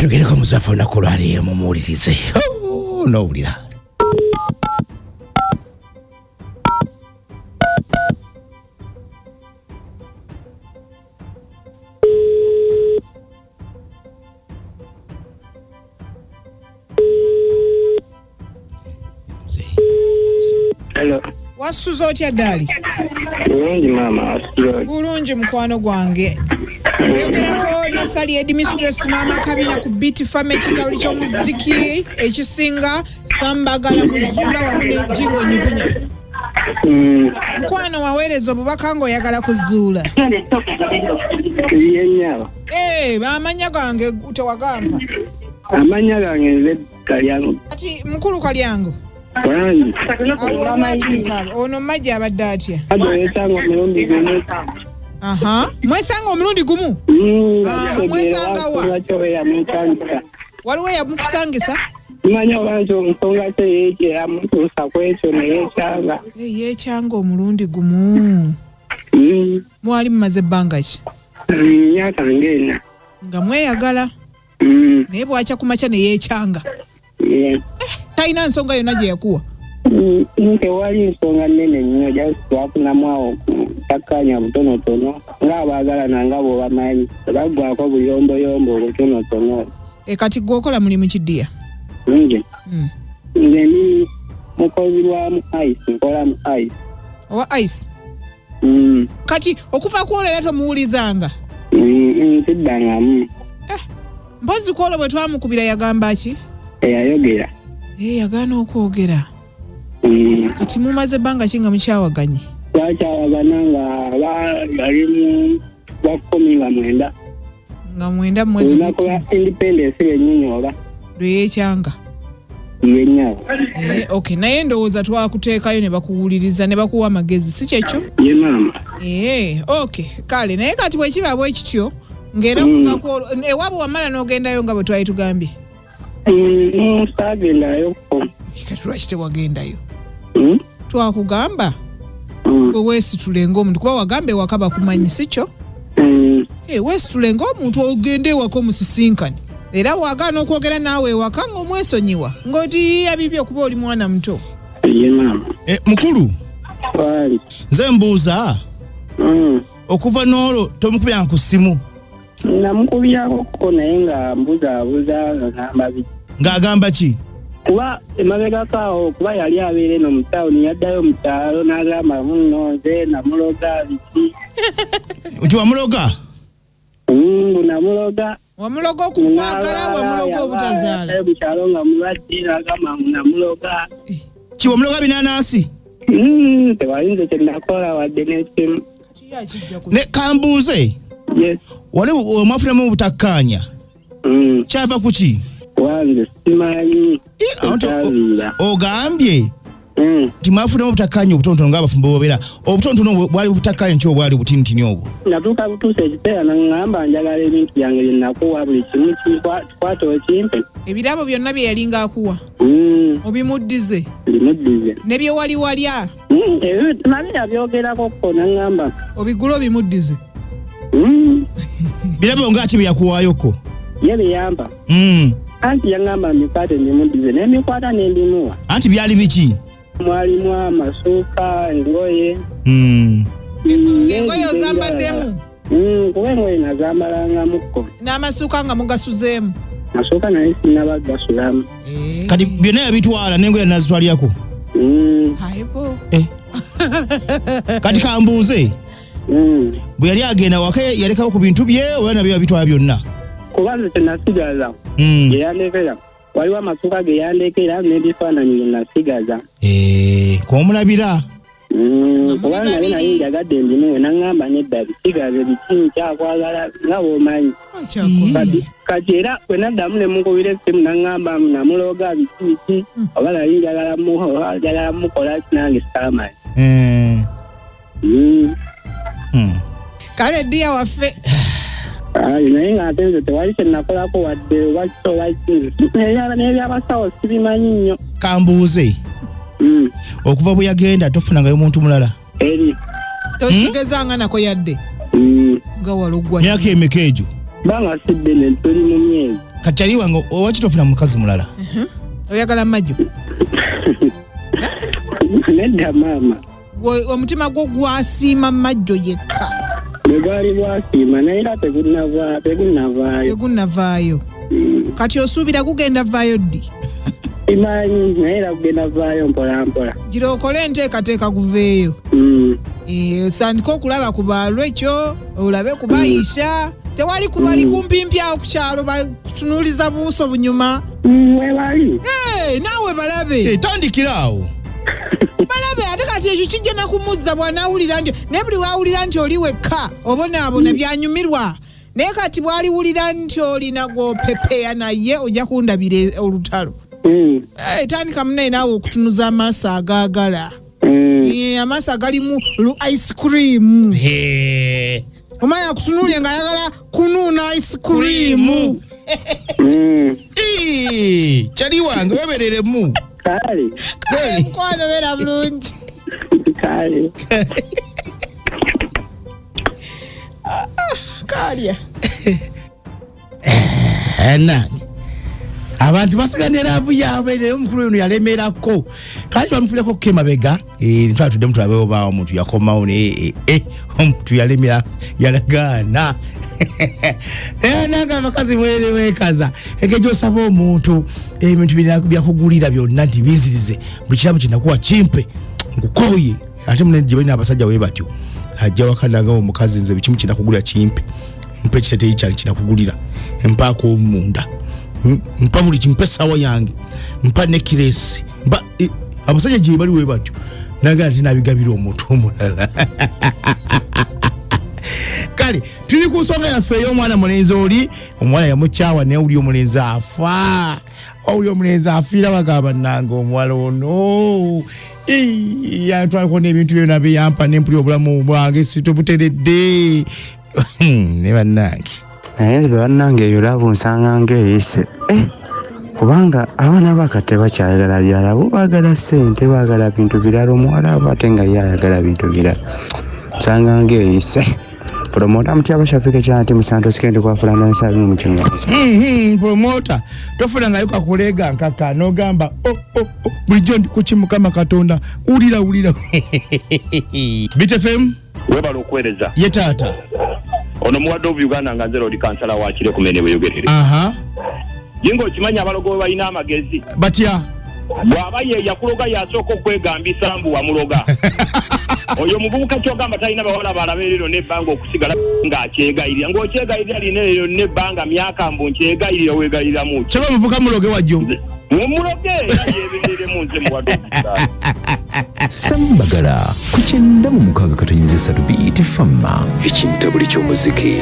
Katugereko muzafu olunaku olwaleero mumuwulirize. Oh, n'owulira. Hello. Wasuze otya ddaali? Bulungi maama, wasuze otya? Bulungi mukwano gwange. Oyogerako ne Sally headmistress maama Kabina ku Beat Farm ekitawuli ky'omuziki ekisinga Sambagala Muzula wamu ne Jingo Nyigunya. Mukwano waweereza obubaka ng'oyagala kuzuula. Ye nnyabo. Eh, amannya gange tewagampa. Amannya gange nze Kalyango. Kati mukulu Kalyango. Wangi. Awo olwatuuka ono Majja abadde atya? Majja yeesanga omulundi gumu. Aha. Mwesanga omulundi gumu? Ah, mwesanga wa? Lwaki oba eyamutandika? Waliwo eyamukusangisa? Simanyi oba nti nsonga ki eyeekyo eyamutuusa ku ekyo ne yeekyanga. Eh, yeekyanga omulundi gumu. Mwali mumaze ebbanga ki? Myaka ng'ena. Nga mweyagala. Naye bwakya ku makya ne yeekyanga. Yeah. Talina nsonga yonna gye yakuwa? Tewali nsonga nnene nnyo, just twafunamu awo takkaanya butonotono ng'abaagalana nga bw'obamanyi baggwako buyomboyombo obutonotono. E, kati gwe okola mulimu ki ddiya? Nze? Nze ndi mukozi wa mu ice, nkola mu ice. Owa ice? Kati okuva ku olwo era tomuwulizanga? Siddangamu. Mpozi ku olwo bwe twamukubira yagamba ki? Teyayogera. Yagaana okwogera. Kati mumaze ebbanga ki nga mukyawaganye? Twakyawagana nga yali mu gwa 19. Nga 9 mu mwezi Olunaku lwa independence lwennyini oba? Lwe yeekyanga. Ye nnyabo. Okay, naye ndowooza twakuteekayo ne bakuwuliriza ne bakuwa amagezi, si kyekyo? Ye maama. Okay, kale naye kati bwe kiba bwe kityo ng'era okuva ku olwo, ewaabwe wamala n'ogendayo nga bwe twali tugambye? Saagendayo. Kati lwaki tewagendayo? Twakugamba gwe weesitule ng'omuntu, kuba wagamba ewaka bakumanyi, si kyo? Weesitule ng'omuntu ogende ewaka omusisinkane. Era wagaana okwogera naawe ewaka ng'omwesonyiwa ng'otiyiiya bibi okuba oli mwana muto. Ye maama. Mukulu. Wali. Nze mbuuza. Okuva n'olwo tomukubiranga ku ssimu? Namukubirako naye nga mbuzaabuza nga ngamba biki. Ng'agamba ki? Kuba emabegako awo kuba yali abeera eno mu tawuni yaddayo mu kyalo n'agamba munno nze namuloga biki. Nti wamuloga? Mbu namuloga. Wamuloga okukwagala, wamuloga obutazaala. Yaddayo mu kyalo nga mulwadde n'agamba mbu namuloga. Ki wamuloga binanansi? Tewali nze kye nakola wadde n'ekimu. Ne kambuuze. Yes. Wali mwafunamu obutakkaanya? Kyava ku ki? Wange simanyi. Ogambye nti mwafunamu obutakkaanya obutonotono ng'abafumbo bobeera. Obutonotono bwali butakkaanya ki obwali obutinitini obwo? Natuuka butuusa ekiseera n'aŋŋamba njagala ebintu byange bye nakuwa buli kimu kikwate okimpe. Ebirabo byonna bye yalinga akuwa. Obimuddize. Mbimuddize. Ne bye wali walya. Ebyo nabyo yabyogerako ko n'aŋŋamba. Obigule obimuddize. Birabo nga ki bye yakuwaayoko? Ye bye yampa. Anti yaŋŋamba mbikwate mbimuddize ne mbikwata ne mbimuwa. Anti byali biki? Mwalimu amasuuka, engoye. Engoye ozambaddemu? Kuba engoye nazambalangamukko. N'amasuuka nga mugasuzeemu? Masuuka naye sinnaba gasulamu. Kati byonna yabitwala n'engoye nazitwalirako? Aibo. Kati kambuuze. Bwe yali agenda waka yalekawo ku bintu bye oba nabyo yabitwala byonna? Kuba nze tenasigaza. Gye yandekera. Waliwo amasuuka ge yandekera n'ebifaananyi bye nasigaza. Kw'omulabira. Kuba naye naye njagadde mbimuwe n'aŋŋamba nedda bisigaze biki nkyakwagala nga bw'omanyi. Kati era bwe naddamu ne mukubira essimu n'aŋŋamba namuloga biki biki oba nali njagala njagala mukola ki nange saamanyi. Kale ddiya waffe. Ayi, naye ng'ate nze tewali kye nakolako wadde oba ki oba ki. N'ebyabasawo sibimanyi nnyo. Kambuuze. Okuva bwe yagenda tofunangayo muntu mulala? Eri. Tokigezanga nako yadde? Nga walogwa. Myaka emeka egyo? Banga si ddene, tuli mu myezi. Kati kyali wange, owaki tofuna mukazi mulala? Oyagala majjo? Nedda maama. Omutima gwo gwasiima majjo yekka? Bwe gwali gwasiima, naye era tegunnavaayo. Tegunnavaayo. Kati osuubira gugenda vaayo ddi? Simanyi, naye era gugenda vaayo mpola mpola. Gira okole enteekateeka guveeyo. Osandike okulaba ku baalwekyo, olabe ku bayisha. Tewali kubali kumpimpi awo ku kyalo bakutunuuliza buuso bunyuma? Webali. Naawe balabe. Tandikira awo. Balabe, ate kati ekyo kijja nakumuzza bw'anaawulira nti, naye buli wawulira nti oli wekka obonaabona byanyumirwa, naye kati bw'aliwulira nti olina gw'opepeya naye ojja kundabira olutalo. Tandika munaye naawe okutunuza amaaso agaagala. Amaaso agalimu lu ice cream. Omanya akutunuulye ng'ayagala kunuuna ice cream. Kyali wange, webereremu. Kale. Kale mukwano, beera bulungi. Kale. Kalya. Nange abantu basiga ne love yaabwe, naye omukulu ono yalemerako. Twali twamupuleko ko emabega, twali tuddemu tulabe oba omuntu yakomawo, naye omuntu yalemera, yalagaana. Naye nange abakazi mwere weekaza engeri gyosaba omuntu ebintu byakugulira byonna nti binzirize, buli kirabo kyenakuwa kimpe, nkukoye. Ate munene gye balina abasajja we batyo, ajja waka nagamba omukazi, nze kimu kyenakugulira kimpe, mpa ekiteteeyi kyange kinakugulira, mpaako omunda, mpa buli kimpa essaawa yange, mpa nekiresi, mpa abasajja gye bali we batyo, nagamba nti nabigabira omuntu omulala. Kale tuli ku nsonga yaffe ey'omwana mulenzi oli omuwala yamukyawa, naye oli omulenzi afa, oli omulenzi afiira, bagamba nange omuwala ono yantwalako n'ebintu byonna byeyampa, nempulira obulamu bwange sitobuteredde ne bannange. Naye nze bannange eyo love nsanga ng'eyise, kubanga abaana bakati tebakyayagala byala, bo baagala ssente, baagala bintu birala. Omuwala abo ate nga ye ayagala bintu birala, nsanga ng'eyise. Promota mutyaba Shafika kyanti musanto sikendi kwafulana nsabi mu kinyasa. Promota tofunangayo kakuleega nkaka n'ogamba oh, oh, oh, bulijjo ndi kuki Mukama Katonda, wulira wulira. Beat FM. Webala okuweereza. Ye taata. Ono muwadde of Uganda nga nze lodi kansala wa Kire kumene bweyogerere. Ye ng'okimanyi abalogo bwe balina amagezi. Batya? Bw'aba ye yakuloga yasooka okwegambisa mbu wamuloga. Oyo omuvubuka kyogamba talina bawala balabe eryo n'ebbanga okusigala ng'akyegayirira. Ng'okyegayirira lina eryo n'ebbanga myaka mbu nkyegayirira, weegayiriramu ki? Kyaba muvuka muloge wajjo. Mumuloge era yeebereremu, nze muwadde of Uganda. Sambagala ku 96.3 Beat Fama, ekintabuli ky'omuziki.